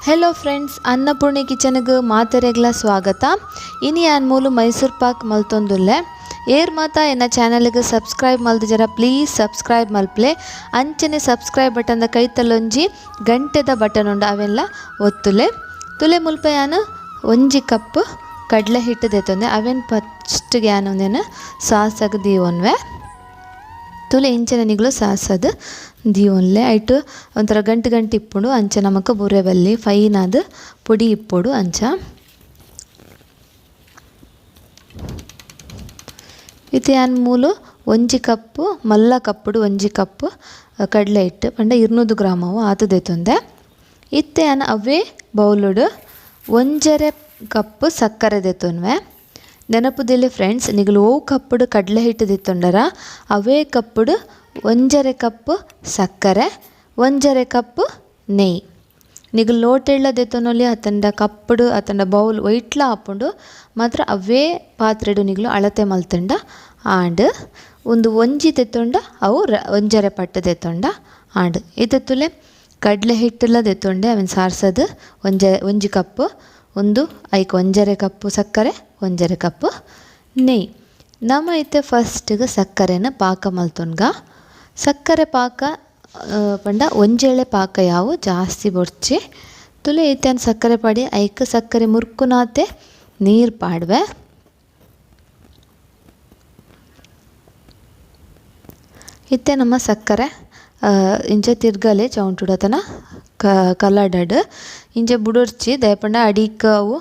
Hello friends, Annapoorni ಕಿಚನ್ಗೆ ಮಾತೆರೆಗ್ಲ ಸ್ವಾಗತ. ಇನಿ ಆನ್ ಮೂಲು ಮೈಸೂರು ಪಾಕ್ ಮಲ್ತೊಂದುಲ್ಲೆ. ಏರ್ ಮಾತ ಎನ್ನ ಚಾನಲ್ಗೆ ಸಬ್ಸ್ಕ್ರೈಬ್ ಮಲ್ದಿಜರ ಪ್ಲೀಸ್ ಸಬ್ಸ್ಕ್ರೈಬ್ ಮಲ್ಪ್ಲೆ. ಅಂಚನೆ ಸಬ್ಸ್ಕ್ರೈಬ್ ಬಟನ್ದ ಕೈತಲ್ಲೊಂಜಿ ಗಂಟೆದ ಬಟನ್ ಉಂಡು, ಅವೆಲ್ಲ ಒತ್ತುಲೆ. ತುಲೆ ಮುಲ್ಪ ಯಾನ್ ಒಂಜಿ ಕಪ್ ಕಡಲೆ ಹಿಟ್ಟು ದೆತ್ತೊಂದೆ. ಅವೆನ್ ಫಸ್ಟ್ಗೆ ಯಾನ್ ಒಂದೇನು ಸಾಸಗ್ ದೀವೊನ್ವೆ. ತುಲೆ ಇಂಚನೆ ನಿಗುಲು ಸಾಸದ್ ದೀವೊನ್ಲೆ. ಐಟ್ ಒಂಥರ ಗಂಟು ಗಂಟು ಇಪ್ಪುಂಡು, ಅಂಚ ನಮಕ್ ಬುರೆ ಬಲ್ಲಿ ಫೈನಾದ್ ಪೊಡಿ ಇಪ್ಪೊಡು. ಅಂಚ ಇತ್ತೆ ಯಾನ್ ಮೂಲು ಒಂಜಿ ಕಪ್ಪು ಮಲ್ಲ ಕಪ್ಪುಡು ಒಂಜಿ ಕಪ್ಪು ಕಡಲೆ ಹಿಟ್ಟು ಪಂಡ 200 ಗ್ರಾಮ್ ಅವು ಆತು ದೆತ್ತೊಂದೆ. ಇತ್ತೆ ಯಾನ್ ಅವೇ ಬೌಲುಡು ಒಂಜರೆ ಕಪ್ಪು ಸಕ್ಕರೆ ದೆತ್ತೊನ್ವೆ. ನೆನಪುದಿಲ್ಲ ಫ್ರೆಂಡ್ಸ್, ನಿಗುಲು ಓ ಕಪ್ಪುಡು ಕಡಲೆ ಹಿಟ್ಟು ದೆತ್ತೊಂಡರ ಅವೇ ಕಪ್ಪುಡು ಒಂಜರೆ ಕಪ್ಪು ಸಕ್ಕರೆ, ಒಂಜರೆ ಕಪ್ಪು ನೆಯ್. ನಿಗುಲು ಲೋಟೆಳ್ಳ ದೆತ್ತೊನೊಲಿ ಅತ್ತಂಡ ಕಪ್ಪುಡು ಅತ್ತಂಡ ಬೌಲ್ ಒಯ್ಟ್ಲ ಆಪುಂಡು, ಮಾತ್ರ ಅವೇ ಪಾತ್ರೆಡು ನಿಗುಲು ಅಳತೆ ಮಲ್ತಂಡ ಆಂಡ್. ಒಂದು ಒಂಜಿ ದೆತ್ತೊಂಡ ಅವು ಒಂಜರೆ ಪಟ್ಟು ದೆತ್ತೊಂಡ ಆಂಡ್. ಇತ್ತೆ ತುಲೆ ಕಡಲೆ ಹಿಟ್ಟುಲ ದೆತ್ತೊಂಡೆ ಅವೆನ್ ಸಾರ್ಸದು ಒಂಜಿ ಕಪ್ಪು, ಒಂದು ಐಕ್ ಒಂಜರೆ ಕಪ್ಪು ಸಕ್ಕರೆ, ಒಂಜರೆ ಕಪ್ಪು ನೆಯ್. ನಮ ಇತ್ತೆ ಫಸ್ಟಿಗೆ ಸಕ್ಕರೆನ ಪಾಕ ಮಲ್ತೊನ್ಗ. ಸಕ್ಕರೆ ಪಾಕ ಪಂಡ ಒಂಜೇಳೆ ಪಾಕ ಯಾವು ಜಾಸ್ತಿ ಬೊರ್ಚಿ. ತುಲೆ ಇತ್ತೆ ಸಕ್ಕರೆ ಪಾಡಿ ಐಕ್ ಸಕ್ಕರೆ ಮುರ್ಕುನಾತೆ ನೀರು ಪಾಡ್ವೆ. ಇತ್ತೆ ನಮ್ಮ ಸಕ್ಕರೆ ಇಂಚ ತಿರ್ಗಲೆ ಚೌಂಟುಡತನ ಕಲಡಡ್ ಇಂಚ ಬುಡೊರ್ಚಿ ದಯಪಂಡ ಅಡಿಕ್ ಅವು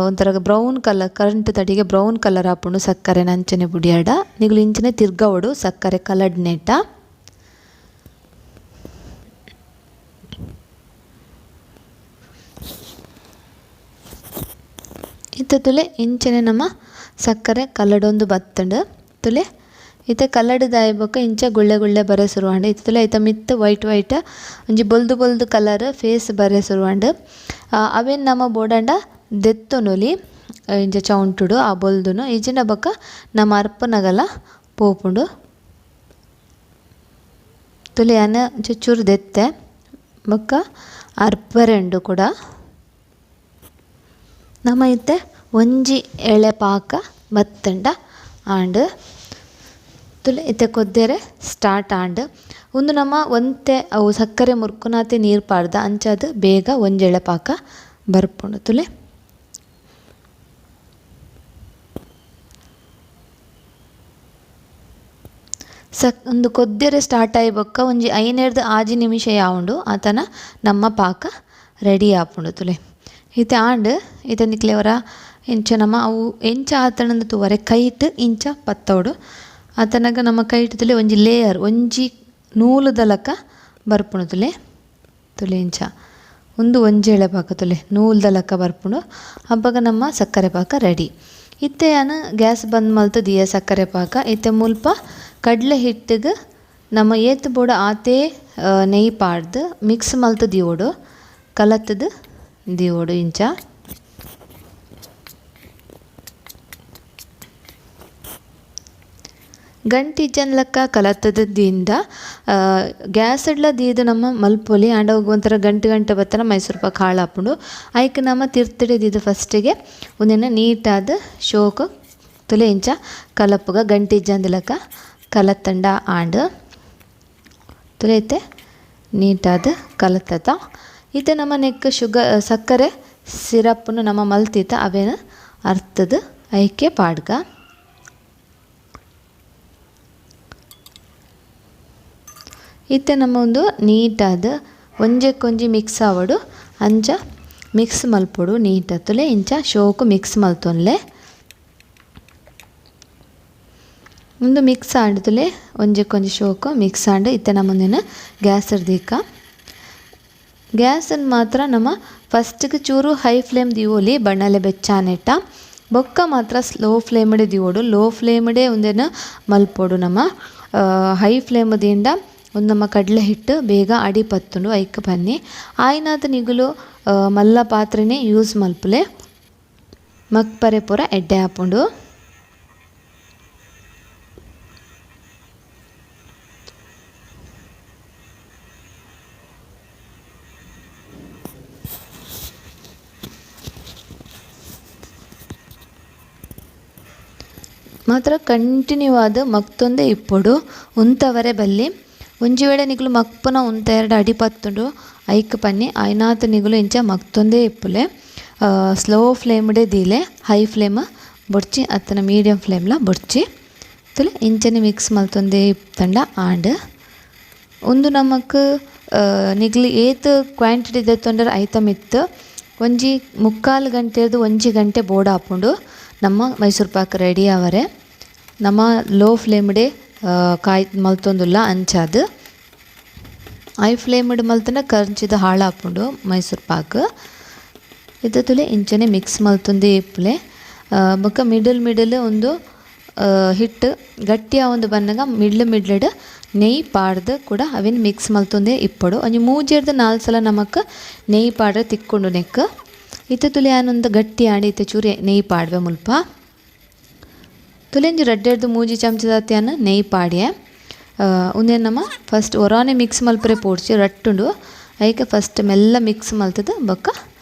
ಒಂಥರ ಬ್ರೌನ್ ಕಲರ್ ಕರೆಂಟ್ ತಡಿಗೆ ಬ್ರೌನ್ ಕಲರ್ ಆಪುಂಡು ಸಕ್ಕರೆ ನಂಚನೆ ಬುಡಿಯಾಡ. ನಿಗುಲು ಇಂಚನೆ ತಿರ್ಗವಡು ಸಕ್ಕರೆ ಕಲಡ್ ನೆಟ. ಇತ್ತೆ ತುಲೆ ಇಂಚನೆ ನಮ್ಮ ಸಕ್ಕರೆ ಕಲಡೊಂದು ಬತ್ತಂಡು. ತುಲೆ ಇತ್ತೆ ಕಲಡದಾಯ ಬೊಕ್ಕ ಇಂಚ ಗುಳ್ಳೆ ಗುಳ್ಳೆ ಬರೆ ಶುರುವಾಂಡ್. ಇತ್ತೆ ತುಲೆ ಐತ ಮಿತ್ತ್ ವೈಟ್ ವೈಟ್ ಒಂಜಿ ಬೊಲ್ದು ಬೊಲ್ದು ಕಲರ್ ಫೇಸ್ ಬರೆ ಶುರುವಾಂಡ್. ಅವೆನ್ ನಮ ಬೋಡಂಡ ದೆತ್ತೊನೊಲಿ ಇಂಚ ಚೌಂಟುಡು ಆ ಬೊಲ್ದುನು ಇಜಿಂಡ ಬೊಕ್ಕ ನಮ ಅರ್ಪುನಗಲ ಪೋಪುಂಡು. ತುಲೆ ಯಾನ್ ಚುಚ್ಚೂರು ದೆತ್ತೆ ಬೊಕ್ಕ ಅರ್ಪರೆಂಡು ಕೂಡ. ನಮ ಇತ್ತೆ ಒಂಜಿ ಎಳೆ ಪಾಕ ಬತ್ತಂಡ ಆಂಡ್. ತುಲೆ ಇತ್ತೆ ಕೊದ್ದೆರೆ ಸ್ಟಾರ್ಟ್ ಆಂಡ್. ಉಂದು ನಮ ಒಂತೆ ಅವು ಸಕ್ಕರೆ ಮುರ್ಕುನಾತೆ ನೀರು ಪಾಡ್ದ ಅಂಚಾದ್ ಬೇಗ ಒಂಜೆಳೆ ಪಾಕ ಬರ್ಪುಂಡು. ತುಲೆ ಉಂದು ಕೊದ್ದೆರೆ ಸ್ಟಾರ್ಟ್ ಆಯಿ ಬೊಕ್ಕ ಒಂಜಿ ಐನೆರ್ದ್ ಆಜಿ ನಿಮಿಷ ಯಾವುಂಡು ಆತನ ನಮ್ಮ ಪಾಕ ರೆಡಿ ಆಪುಂಡು. ತುಲೆ ಇತ್ತೆ ಆಂಡ್. ಇತ್ತೆ ನಿಕ್ಲೆವರ ಇಂಚ ನಮ ಅವು ಎಂಚ ಆತಣಂದು ತೂವರೆ ಕೈಟ್ ಇಂಚ ಪತ್ತೋಡು. ಆತನಗ ನಮ್ಮ ಕೈಟ್ ತುಲೆ ಒಂಜಿ ಲೇಯರ್ ಒಂಜಿ ನೂಲುದ ಲಕ ಬರ್ಪುಂಡು. ತುಲೆ ತುಲೆ ಇಂಚ ಉಂದು ಒಂಜಿ ಎಳೆ ಪಾಕ ತುಲೆ ನೂಲುದ ಲಕ ಬರ್ಪುಂಡು. ಅಬ್ಬಗ ನಮ್ಮ ಸಕ್ಕರೆ ಪಾಕ ರೆಡಿ. ಇತ್ತೆ ಯಾನ್ ಗ್ಯಾಸ್ ಬಂದ್ ಮಲ್ತ್ ದಿಯ ಸಕ್ಕರೆ ಪಾಕ. ಇತ್ತೆ ಮುಲ್ಪ ಕಡಲೆ ಹಿಟ್ಟಿಗೆ ನಮ್ಮ ಏತ್ ಬೋಡ ಆತೇ ನೆಯ್ ಪಾಡ್ದು ಮಿಕ್ಸ್ ಮಲ್ತ್ ದಿಯೋಡು, ಕಲತ್ತದು ದಿಯೋಡು ಇಂಚ. ಗಂಟಿ ಇಜ್ಜಂದ್ಲಕ್ಕ ಕಲತ್ತದ ದಿಂದ ಗ್ಯಾಸ್ ಡ್ಲ ದೀದ್ ನಮ್ಮ ಮಲ್ಪೊಲಿ. ಆಂಡ ಒಂಥರ ಗಂಟು ಗಂಟೆ ಬತ್ತನ ಮೈಸೂರು ಪಾಕ್ ಹಾಳಾಪುಂಡು. ಐಕ್ ನಮ್ಮ ತಿರ್ತಡೆ ದೀದ್ ಫಸ್ಟಿಗೆ ಒಂದೆನ ನೀಟಾದ್ ಶೋಕು ತುಲೆ ಇಂಚ ಕಲಪ್ಪುಗ ಗಂಟಿ ಇಜ್ಜಂದ್ಲಕ್ಕ ಕಲತ್ತಂಡ ಆಂಡ್. ತುಲೆ ಇತ್ತೆ ನೀಟಾದ್ ಕಲತ್ತದ. ಇತ್ತೆ ನಮ್ಮ ನೆಕ್ ಶುಗರ್ ಸಕ್ಕರೆ ಸಿರಪ್ನು ನಮ್ಮ ಮಲ್ತಿತ್ತ ಅವೇನ ಅರ್ತದ ಐಕೆ ಪಾಡ್ಗ. ಇತ್ತೆ ನಮ್ಮ ಒಂದು ನೀಟಾದ್ ಒಂಜೆಕ್ಕೊಂಜಿ ಮಿಕ್ಸ್ ಆವಡು ಅಂಚ ಮಿಕ್ಸ್ ಮಲ್ಪೊಡು ನೀಟಾದ್. ತುಲೆ ಇಂಚ ಶೋಕು ಮಿಕ್ಸ್ ಮಲ್ತೊನ್ಲೆ. ಉಂದು ಮಿಕ್ಸ್ ಆಂಡ್ ತುಲೆ ಒಂಜೆಕ್ಕೊಂಜಿ ಶೋಕು ಮಿಕ್ಸ್ ಆಂಡ್. ಇತ್ತೆ ನಮ್ಮನೇನ ಗ್ಯಾಸ್ ದೀಕ. ಗ್ಯಾಸನ್ನು ಮಾತ್ರ ನಮ್ಮ ಫಸ್ಟ್ಗೆ ಚೂರು ಹೈ ಫ್ಲೇಮ್ ದೀವೊಲಿ ಬಣ್ಣಲೆ ಬೆಚ್ಚಾನೆಟ್ಟ. ಬೊಕ್ಕ ಮಾತ್ರ ಸ್ಲೋ ಫ್ಲೇಮ್ಡೆ ದೀವೊಡು. ಲೋ ಫ್ಲೇಮ್ಡೆ ಒಂದೇನ ಮಲ್ಪೊಡು ನಮ್ಮ. ಹೈ ಫ್ಲೇಮ್ ದಿಂದ ಒಂದು ನಮ್ಮ ಕಡಲೆ ಹಿಟ್ಟು ಬೇಗ ಅಡಿ ಪತ್ತುಂಡು ಐಕ್ ಬನ್ನಿ. ಆಯ್ನಾತ್ ನಿಗುಲು ಮಲ್ಲ ಪಾತ್ರೆನೇ ಯೂಸ್ ಮಲ್ಪುಲೆ ಮಕ್ಪರೆ ಪೂರ ಎಡ್ಡೆ ಆಪುಂಡು. ಮಾತ್ರ ಕಂಟಿನ್ಯೂ ಆದ್ ಮಕ್ತೊಂದೇ ಇಪ್ಪೊಡು ಉಂತವರೆ ಬಲ್ಲಿ ಒಂಜಿ ವೇಳೆ ನಿಗುಲು ಮಕ್ಪುನ ಉಂತ ಎರಡು ಅಡಿ ಪತ್ತುಂಡು ಐಕ್ ಪನ್ನಿ ಆಯ್ನಾತ್ ನಿಗುಲು ಇಂಚ ಮಕ್ತೊಂದೇ ಇಪ್ಪುಲೆ ಸ್ಲೋ ಫ್ಲೇಮ್ಡೆ ದೀಲೆ ಹೈ ಫ್ಲೇಮ್ ಬೊಡ್ಚಿ ಅತ್ತನ ಮೀಡಿಯಂ ಫ್ಲೇಮ್ಲ ಬೊಡ್ಚಿ ತುಲೆ ಇಂಚನೆ ಮಿಕ್ಸ್ ಮಲ್ತೊಂದೇ ಇತ್ತಂಡ ಆಂಡ್ ಉಂದು ನಮಕ್ ನಿಗ್ಲು ಏತ್ ಕ್ವಾಂಟಿಟಿ ದೆತ್ತೊಂಡರ ಐತ ಮಿತ್ತ್ ಒಂಜಿ ಮುಕ್ಕಾಲು ಗಂಟೆರ್ದು ಒಂಜಿ ಗಂಟೆ ಬೋಡ ಆಪುಂಡು ನಮ್ಮ ಮೈಸೂರು ಪಾಕ್ ರೆಡಿ ಆವರೆ ನಮ್ಮ ಲೋ ಫ್ಲೇಮ್ಡೆ ಕಾಯ್ ಮಲ್ತೊಂದುಲ್ಲ ಅಂಚಾದ್ ಹೈ ಫ್ಲೇಮ್ಡ್ ಮಲ್ತಂಡ ಕಂಚಿದ ಹಾಳಾಪುಂಡು ಮೈಸೂರು ಪಾಕ್ ಇತ್ತ ತುಲೆ ಇಂಚನೆ ಮಿಕ್ಸ್ ಮಲ್ತೊಂದೇ ಇಪ್ಪುಲೆ ಬೊಕ್ಕ ಮಿಡಲ್ ಮಿಡಲ್ ಒಂದು ಹಿಟ್ಟು ಗಟ್ಟಿ ಆವೊಂದು ಬನ್ನಗ ಮಿಡ್ಲ್ ಮಿಡ್ಲ್ಡ್ ನೆಯ್ ಪಾಡ್ದು ಕೂಡ ಅವೆನ್ ಮಿಕ್ಸ್ ಮಲ್ತೊಂದೇ ಇಪ್ಪೊಡು ಒಂಜಿ ಮೂಜೆರ್ದ್ ನಾಲ್ ಸಲ ನಮಕ್ ನೆಯ್ ಪಾಡ್ರೆ ತಿಕ್ಕೊಂಡು ನೆಕ್ ಇತ್ತ ತುಲೆ ಆನೊಂದು ಗಟ್ಟಿ ಆಂಡ್ ಇತ್ತ ಚೂರು ನೆಯ್ ಪಾಡ್ವೆ ಮುಲ್ಪ ತುಲೆ ಒಂಜಿ ರಡ್ಡೆರ್ದ್ ಮೂಜಿ ಚಮಚದಾತ್ಯಾನ ನೆಯ್ ಪಾಡ್ಯೆ ಉಂದೆನ್ ನಮ ಫಸ್ಟ್ ಒರಾನೆ ಮಿಕ್ಸ್ ಮಲ್ಪರೆ ಪೋಡ್ಚಿ ರಟ್ಟುಂಡು ಐಕ್ ಫಸ್ಟ್ ಮೆಲ್ಲ ಮಿಕ್ಸ್ ಮಲ್ತದ ಬೊಕ್ಕ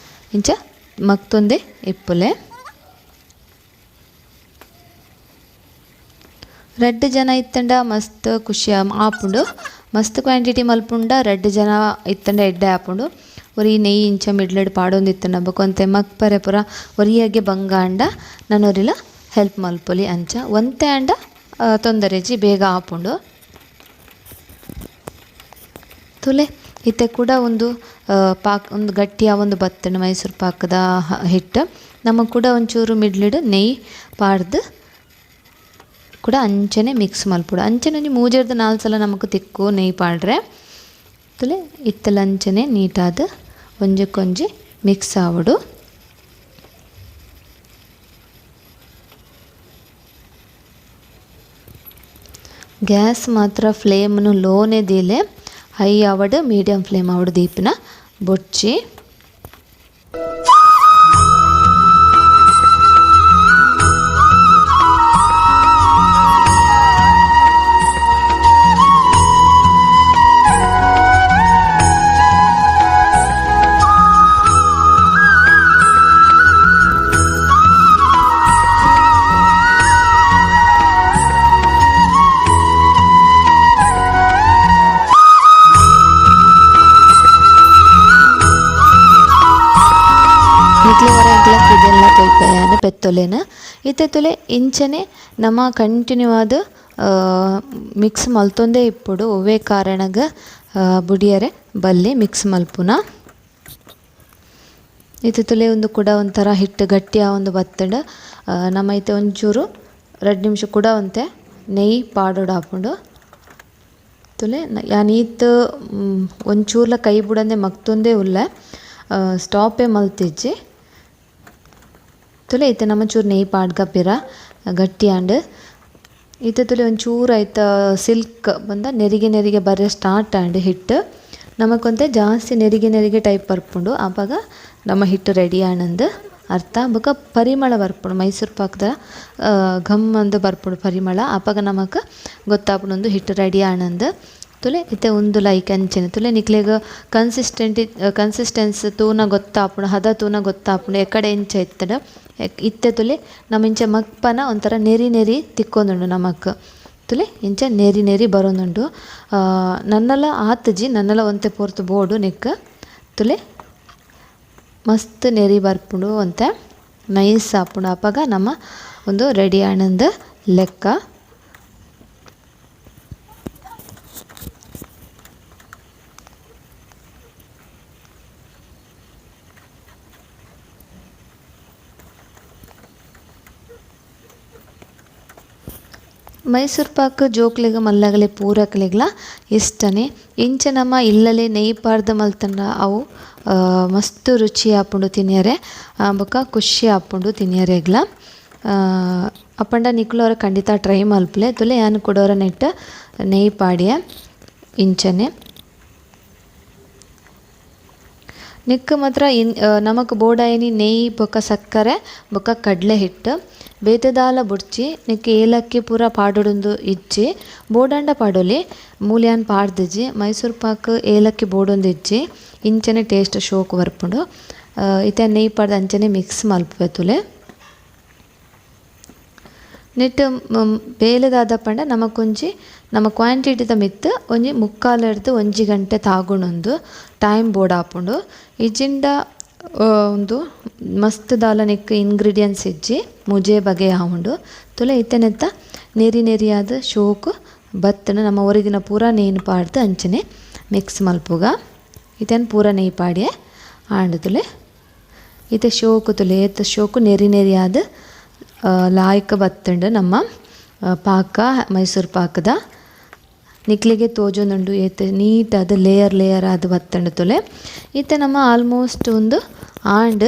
ಇಂಚ ಮಕ್ತೊಂದೇ ಇಪ್ಪುಲೆ ರಡ್ಡ್ ಜನ ಇತ್ತಂಡ ಮಸ್ತ್ ಖುಷಿ ಆಪುಂಡು ಮಸ್ತ್ ಕ್ವಾಂಟಿಟಿ ಮಲ್ಪುಂಡ ರಡ್ಡ್ ಜನ ಇತ್ತಂಡ ಎಡ್ಡೆ ಆಪುಂಡು ಒರಿ ನೆಯ್ ಇಂಚ ಮಿಡ್ಲಡ್ ಪಾಡೊಂದು ಇತ್ತಂಡ ಬೊಕ ಒಂತೆ ಮಕ್ಪರೆ ಪೂರ ಒರಿಯಾಗೆ ಬಂಗಾಂಡ ನನೊರಿಲ ಹೆಲ್ಪ್ ಮಲ್ಪೊಲಿ ಅಂಚ ಒಂತೆ ಆಂಡ ತೊಂದರೆಜಿ ಬೇಗ ಆಪುಂಡು ತುಲೆ ಇತ್ತೆ ಕೂಡ ಒಂದು ಪಾಕ್ ಒಂದು ಗಟ್ಟಿಯ ಒಂದು ಬತ್ತಂಡು ಮೈಸೂರು ಪಾಕದ ಹಿಟ್ಟು ನಮಗೆ ಕೂಡ ಒಂಚೂರು ಮಿಡ್ಲಿಡ್ ನೆಯ್ ಪಾಡ್ದು ಕೂಡ ಅಂಚನೆ ಮಿಕ್ಸ್ ಮಲ್ಪೊಡು ಅಂಚನೆ ಒಂಜಿ ಮೂಜೆರ್ದ್ ನಾಲ್ ಸಲ ನಮಕ್ ತಿಕ್ಕು ನೆಯ್ ಪಾಡ್ರೆ ತುಲೆ ಇತ್ತಲ ಅಂಚನೆ ನೀಟಾದ್ ಒಂಜಕ್ಕೊಂಜಿ ಮಿಕ್ಸ್ ಆವೊಡು ಗ್ಯಾಸ್ ಮಾತ್ರ ಫ್ಲೇಮ್ನು ಲೋನೆ ದೀಲೆ ಹೈ ಆವಡ್ ಮೀಡಿಯಂ ಫ್ಲೇಮ್ ಆವಡ್ ದೀಪಿನ ಬೊಡ್ಚಿ ಪೆತ್ತೊಲೆನ ಇತ್ತೆ ತುಲೆ ಇಂಚನೆ ನಮ ಕಂಟಿನ್ಯೂ ಆದ್ ಮಿಕ್ಸ್ ಮಲ್ತೊಂದೇ ಇಪ್ಪೊಡು ಒವ್ವೇ ಕಾರಣಗ್ ಬುಡಿಯರೆ ಬಲ್ಲಿ ಮಿಕ್ಸ್ ಮಲ್ಪುನ ಇತ್ತೆ ತುಲೆ ಒಂದು ಕೂಡ ಒಂಥರ ಹಿಟ್ಟು ಗಟ್ಟಿ ಆವೊಂದು ಬತ್ತಂಡ ನಮ ಇತ್ತೆ ಒಂಚೂರು ರಡ್ಡ್ ನಿಮಿಷ ಕೂಡ ಒಂತೆ ನೆಯ್ ಪಾಡೊಡು ಆಪುಂಡು ತುಲೆ ಯಾನ್ ಈತ್ ಒಂಚೂರ್ಲ ಕೈ ಬುಡಂದೆ ಮಕ್ತೊಂದೇ ಉಲ್ಲೆ ಸ್ಟಾಪೇ ಮಲ್ತಿಜ್ಜಿ ತುಲೆ ಇತ್ತೆ ನಮ ಚೂರು ನೆಯ್ ಪಾಡ್ಗ ಪಿರ ಗಟ್ಟಿ ಆಂಡ್ ಇತ್ತೆ ತುಲೆ ಒಂಚೂರು ಐತ ಸಿಲ್ಕ್ ಬಂದ ನೆರಿಗೆ ನೆರಿಗೆ ಬರ್ರೆ ಸ್ಟಾರ್ಟ್ ಆಂಡ್ ಹಿಟ್ಟು ನಮಕೊಂತೆ ಜಾಸ್ತಿ ನೆರಿಗೆ ನೆರಿಗೆ ಟೈಪ್ ಬರ್ಪುಂಡು ಆಪಗ ನಮ್ಮ ಹಿಟ್ಟು ರೆಡಿ ಆನಂದ್ ಅರ್ಥ ಬೊಕ ಪರಿಮಳ ಬರ್ಪುಂಡು ಮೈಸೂರು ಪಾಕ್ದ ಘಮ್ ಅಂದ್ ಬರ್ಪುಂಡು ಪರಿಮಳ ಆಪಗ ನಮಕ್ ಗೊತ್ತಾಪುಂಡು ಹಿಟ್ಟು ರೆಡಿ ಆನಂದ್ ತುಲೆ ಇತ್ತೆ ಉಂದು ಲೈಕ್ ಅಂಚನೆ ತುಲೆ ನಿಕ್ಲೆಗ್ ಕನ್ಸಿಸ್ಟೆನ್ಸ್ ತೂನ ಗೊತ್ತಾಪುಂಡು ಹದ ತೂನ ಗೊತ್ತಾಪುಂಡು ಎಕಡೆ ಎಂಚ ಇತ್ತಂಡ ಇತ್ತೆ ತುಲೆ ನಮ ಇಂಚ ಮಕ್ಪನ ಒಂಥರ ನೆರಿ ನೆರಿ ತಿಕ್ಕೊಂದುಂಡು ನಮಕ್ ತುಲೆ ಇಂಚ ನೆರಿ ನೆರಿ ಬರೋದುಂಡು ನನ್ನಲ ಆತುಜಿ ನನ್ನಲ ಒಂತೆ ಪೊರ್ತು ಬೋಡು ನೆಕ್ ತುಲೆ ಮಸ್ತ್ ನೆರಿ ಬರ್ಪುಂಡು ಒಂತೆ ನೈಸ್ ಆಪುಂಡು ಅಪಗ ನಮ ಒಂದು ರೆಡಿ ಆನಂದ್ ಲೆಕ್ಕ ಮೈಸೂರು ಪಾಕ್ ಜೋಕ್ಲೆಗ್ ಮಲ್ಲಗಲೆ ಪೂರಕ್ಲೆಗ್ಲ ಇಷ್ಟನೆ ಇಂಚ ನಮ ಇಲ್ಲಲೆ ನೆಯ್ ಪಾಡ್ದ್ ಮಲ್ತಂಡ ಅವು ಮಸ್ತ್ ರುಚಿ ಆಪುಂಡು ತಿನಿಯರೆ ಬೊಕ ಖುಷಿ ಆಪುಂಡು ತಿನಿಯರೆಗ್ಲ ಅಪಂಡ ನಿಕುಲು ಅವರ ಖಂಡಿತ ಟ್ರೈ ಮಲ್ಪುಲೆ ತುಲೆ ಯಾನ್ ಕುಡೋರ ನೆಟ್ ನೆಯ್ ಪಾಡ್ಯೆ ಇಂಚನೆ ನೆಕ್ ಮಾತ್ರ ನಮಕ್ ಬೋಡಾಯಿನಿ ನೆಯ್ ಬೊಕ ಸಕ್ಕರೆ ಬೊಕ ಕಡ್ಲೆ ಹಿಟ್ಟು ಬೇತೆದಾಲ ಬೊಡ್ಚಿ ನೆಕ್ ಏಲಕ್ಕಿ ಪೂರ ಪಾಡೊಡುಂದು ಇಜ್ಜಿ ಬೋಡಾಂಡ ಪಾಡೊಲಿ ಮೂಲ್ಯಾನ್ ಪಾಡ್ದಿಜ್ಜಿ ಮೈಸೂರು ಪಾಕ್ ಏಲಕ್ಕಿ ಬೋಡೊಂದು ಇಜ್ಜಿ ಇಂಚನೆ ಟೇಸ್ಟ್ ಶೋಕ್ ಬರ್ಪುಂಡು ಇತ್ತೆ ನೆಯ್ ಪಾಡ್ದ್ ಅಂಚನೆ ಮಿಕ್ಸ್ ಮಲ್ಪುವೆ ತುಲೆ ನೆಟ್ ಬೇಲೆದಾದ ಪಂಡ ನಮಕೊಂಜಿ ನಮ್ಮ ಕ್ವಾಂಟಿಟಿದ ಮಿತ್ತು ಒಂಜಿ ಮುಕ್ಕಾಲರ್ದು ಒಂಜಿ ಗಂಟೆ ತಾಗುಣೊಂದು ಟೈಮ್ ಬೋಡಾಪುಂಡು. ಇಜ್ಜಿಂಡ ಒಂದು ಮಸ್ತ್ ದಾಲ ನೆಕ್ ಇಂಗ್ರೀಡಿಯೆಂಟ್ಸ್ ಇಜ್ಜಿ ಮುಜೆ ಬಗೆ ಆವುಂಡು. ತುಲೆ ಇತ್ತೆನೆತ್ತ ನೆರಿ ನೆರಿಯಾದ ಶೋಕು ಬತ್ತನ ನಮ್ಮ ಒರಿದಿನ ಪೂರ ನೇನು ಪಾಡ್ದು ಅಂಚನೆ ಮಿಕ್ಸ್ ಮಲ್ಪುಗ. ಇತೇನು ಪೂರ ನೆಯ್ ಪಾಡಿಯೆ ಆಂಡ್ ತುಲೆ ಇತ್ತೆ ಶೋಕು ತುಲೆ ಏತ್ ಶೋಕು ನೆರಿ ನೆರಿಯಾದ ಲಾಯ್ಕ ಬತ್ತುಂಡು ನಮ್ಮ ಪಾಕ ಮೈಸೂರು ಪಾಕದ. ನಿಕ್ಲಿಗೆ ತೋಜೊಂದುಂಡು ಏತ್ ನೀಟಾದ ಲೇಯರ್ ಲೇಯರ್ ಆದ್ ಬತ್ತುಂಡು ತುಲೆ. ಇತ್ತೆ ನಮ್ಮ ಆಲ್ಮೋಸ್ಟ್ ಒಂದು ಆಂಡ್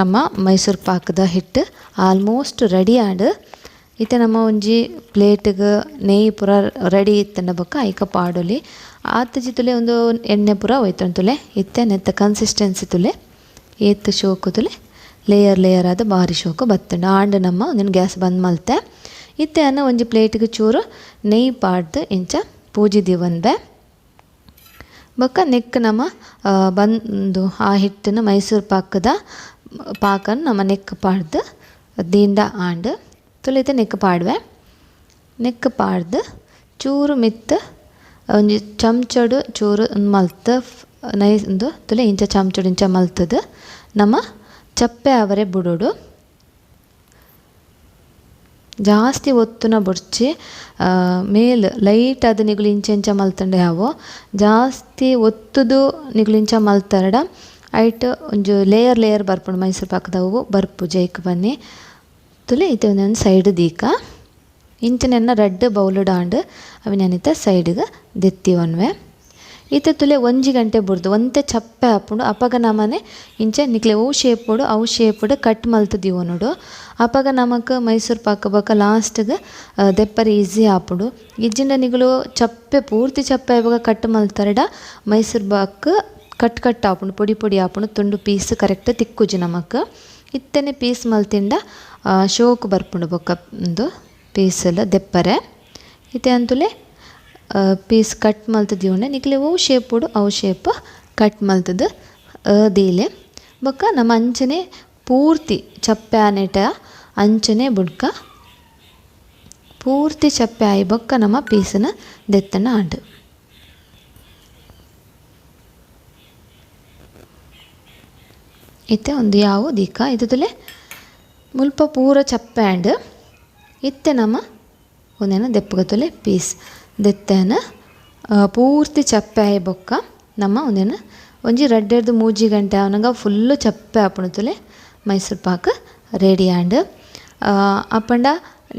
ನಮ್ಮ ಮೈಸೂರು ಪಾಕದ ಹಿಟ್ಟು ಆಲ್ಮೋಸ್ಟ್ ರೆಡಿ ಆಂಡ್. ಇತ್ತೆ ನಮ್ಮ ಒಂಜಿ ಪ್ಲೇಟ್ಗೆ ನೆಯ್ ಪೂರ ರೆಡಿ ಇತ್ತಂಡ ಬೊಕ್ಕ ಐಕ ಪಾಡೊಲಿ. ಆತ್ ಜಿತುಲೆ ಒಂದು ಎಣ್ಣೆ ಪೂರ ಒಯ್ತುಂಡು ತುಲೆ. ಇತ್ತೆ ನೆತ್ತ ಕನ್ಸಿಸ್ಟೆನ್ಸಿ ತುಲೆ ಏತ್ ಶೋಕು ತುಲೆ ಲೇಯರ್ ಲೇಯರ್ ಆದ ಬಾರಿ ಶೋಕು ಬತ್ತುಂಡು. ಆಂಡ್ ನಮ್ಮ ಒಂದಿನ ಗ್ಯಾಸ್ ಬಂದ್ ಮಲ್ತೆ. ಇತ್ತೆ ಅನ್ನ ಒಂಜಿ ಪ್ಲೇಟ್ಗೆ ಚೂರು ನೆಯ್ ಪಾಡ್ದು ಇಂಚ ಪೂಜಿ ದಿವನ್ಬೆ. ಬೊಕ್ಕ ನೆಕ್ ನಮ್ಮ ಬಂದು ಆ ಹಿಟ್ಟನ್ನು ಮೈಸೂರು ಪಾಕದ ಪಾಕನ್ ನಮ್ಮ ನೆಕ್ ಪಾಡ್ದು ದಿಂಡ ಆಂಡ್ ತುಲೆ ಇತ್ತೆ ನೆಕ್ ಪಾಡ್ವೆ. ನೆಕ್ ಪಾಡ್ದು ಚೂರು ಮಿತ್ತು ಒಂಜಿ ಚಮಚಡು ಚೂರು ಮಲ್ತ್ ನೈಸ್ ಉಂದು ತುಲೆ ಇಂಚ ಚಮಚಡು ಇಂಚ ಮಲ್ತದು ನಮ್ಮ ಚಪ್ಪೆ ಅವರೆ ಬುಡೋಡು. ಜಾಸ್ತಿ ಒತ್ತುನ ಬೊಡ್ಚಿ ಮೇಲ್ ಲೈಟ್ ಅದು ನಿಗುಲು ಇಂಚ ಇಂಚ ಮಲ್ತಂಡೆ ಯಾವೋ ಜಾಸ್ತಿ ಒತ್ತುದು ನಿಗುಲು ಇಂಚ ಮಲ್ತರಡ ಐಟ್ ಒಂಜಿ ಲೇಯರ್ ಲೇಯರ್ ಬರ್ಪುಂಡು ಮೈಸೂರು ಪಾಕದವು ಬರ್ಪು ಜೈಕ್ ಬನ್ನಿ. ತುಲೆ ಇತ್ತೆ ಒಂದೊಂದು ಸೈಡ್ ದೀಕ ಇಂಚನೆನ್ನ ರಡ್ಡ್ ಬೌಲುಡು ಆಂಡ್ ಅವಿನೆನಿತ ಸೈಡ್ಗೆ ದೆತ್ತಿ ಒನ್ವೆ. ಇತ್ತೆ ತುಲೆ ಒಂಜಿ ಗಂಟೆ ಬುಡ್ದು ಒಂತೆ ಚಪ್ಪೆ ಆಪುಂಡು. ಅಪಗ ನಮನೆ ಇಂಚ ನಿಕ್ಲೆ ಅವು ಶೇಪುಡು ಅವು ಶೇಪುಡು ಕಟ್ ಮಲ್ತ್ ದೀವೊನೊಡು. ಅಪಗ ನಮಕ್ ಮೈಸೂರು ಪಾಕ ಬೊಕ ಲಾಸ್ಟ್ಗೆ ದೆಪ್ಪರೆ ಈಸಿ ಆಪುಂಡು. ಇಜ್ಜಿಂಡ ನಿಗುಲು ಚಪ್ಪೆ ಪೂರ್ತಿ ಚಪ್ಪೆ ಆಪಗ ಕಟ್ ಮಲ್ತರಡ ಮೈಸೂರು ಪಾಕ್ ಕಟ್ ಕಟ್ ಆಪುಂಡು, ಪೊಡಿ ಪೊಡಿ ಆಪುಂಡು, ತುಂಡು ಪೀಸ್ ಕರೆಕ್ಟ್ ತಿಕ್ಕುಜಿ ನಮಕ್. ಇತ್ತನೆ ಪೀಸ್ ಮಲ್ತಿಂಡ ಶೋಕ್ ಬರ್ಪುಂಡು ಬೊಕ್ಕ ಉಂದು ಪೀಸೆಲ್ಲ ದೆಪ್ಪರೆ. ಇತ್ತೆ ಅಂತುಲೆ ಪೀಸ್ ಕಟ್ ಮಲ್ತ್ ದೀವೊಂಡೆ ನಿಕ್ಲೆ ಒವು ಶೇಪುಡು ಅವು ಶೇಪ್ ಕಟ್ ಮಲ್ತದು ದೀಲೆ. ಬೊಕ್ಕ ನಮ್ಮ ಅಂಚನೆ ಪೂರ್ತಿ ಚಪ್ಪೆ ಆನೇಟ ಅಂಚನೆ ಬುಡ್ಕ ಪೂರ್ತಿ ಚಪ್ಪೆ ಆಯಿ ಬೊಕ್ಕ ನಮ್ಮ ಪೀಸನ್ನ ದೆತ್ತನ ಆಂಡ್. ಇತ್ತೆ ಒಂದು ಯಾವು ದೀಕ ಇತ್ತುಲೆ ಮುಲ್ಪ ಪೂರ ಚಪ್ಪೆ ಆಂಡ್. ಇತ್ತೆ ನಮ್ಮ ಒಂದೇನ ದೆಪ್ಪಗತುಲೆ ಪೀಸ್ ದೆತ್ತೇನ ಪೂರ್ತಿ ಚಪ್ಪೆ ಆಯಿ ಬೊಕ್ಕ ನಮ್ಮ ಒಂದೇನ ಒಂಜಿ ರಡ್ಡೆರ್ದು ಮೂಜಿ ಗಂಟೆ ಆವನಗ ಫುಲ್ಲು ಚಪ್ಪೆ ಆಪುಂಡು ಮೈಸೂರು ಪಾಕ್ ರೆಡಿ ಆಂಡ್. ಅಪ್ಪಂಡ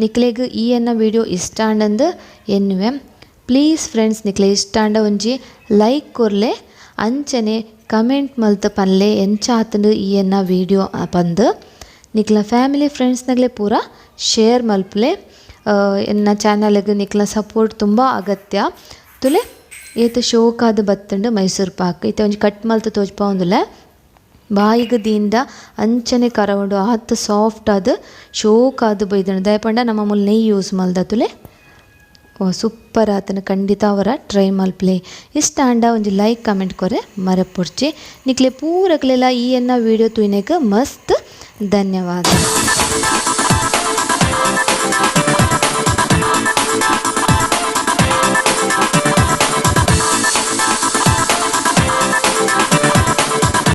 ನಿಕ್ಲೆಗ್ ಈ ಎನ್ನ ವೀಡಿಯೋ ಇಷ್ಟ ಆಂಡಂದು ಎನ್ನುವೆ. ಪ್ಲೀಸ್ ಫ್ರೆಂಡ್ಸ್ ನಿಕ್ಲೆ ಇಷ್ಟ ಆಂಡ ಒಂಜಿ ಲೈಕ್ ಕೊರ್ಲೆ, ಅಂಚನೆ ಕಮೆಂಟ್ ಮಲ್ತ ಪನ್ಲೆ ಎಂಚ ಆತಂಡು ಈ ಎನ್ನ ವೀಡಿಯೋ ಪಂದು. ನಿಕ್ಲ ಫ್ಯಾಮಿಲಿ ಫ್ರೆಂಡ್ಸ್ನಗ್ಲೆ ಪೂರ ಶೇರ್ ಮಲ್ಪಲೆ. ಎನ್ನ ಚಾನಲ್ಗೆ ನಿಕ್ಲ ಸಪೋರ್ಟ್ ತುಂಬ ಅಗತ್ಯ. ತುಲೆ ಏತ್ ಶೋಕಾದ ಬತ್ತುಂಡು ಮೈಸೂರು ಪಾಕ್. ಇತ್ತೆ ಒಂಜಿ ಕಟ್ ಮಲ್ತ ತೋಜ್ಪಾವೊಂದುಲ್ಲ ಬಾಯಿಗ್ ದೀಂಡ ಅಂಚನೆ ಕರವುಂಡು ಆತ್ ಸಾಫ್ಟ್ ಆದ್ ಶೋಕಾದ್ ಬೈದುಂಡು. ದಯಪಂಡ ನಮ್ಮ ಮೂಲು ನೆಯ್ ಯೂಸ್ ಮಲ್ದ ತುಲೆ ಸೂಪರ್ ಆತನ ಖಂಡಿತ ಅವರ ಟ್ರೈ ಮಲ್ಪಲೆ. ಇಷ್ಟ ಆಂಡ ಒಂಜಿ ಲೈಕ್ ಕಮೆಂಟ್ ಕೊರೆ ಮರಪೊಡ್ಚಿ. ನಿಕ್ಲೆ ಪೂರಕ್ಲೆಲ ಈ ಎನ್ನ ವೀಡಿಯೋ ತೂಯಿನೆಗ್ ಮಸ್ತ್ ಧನ್ಯವಾದ.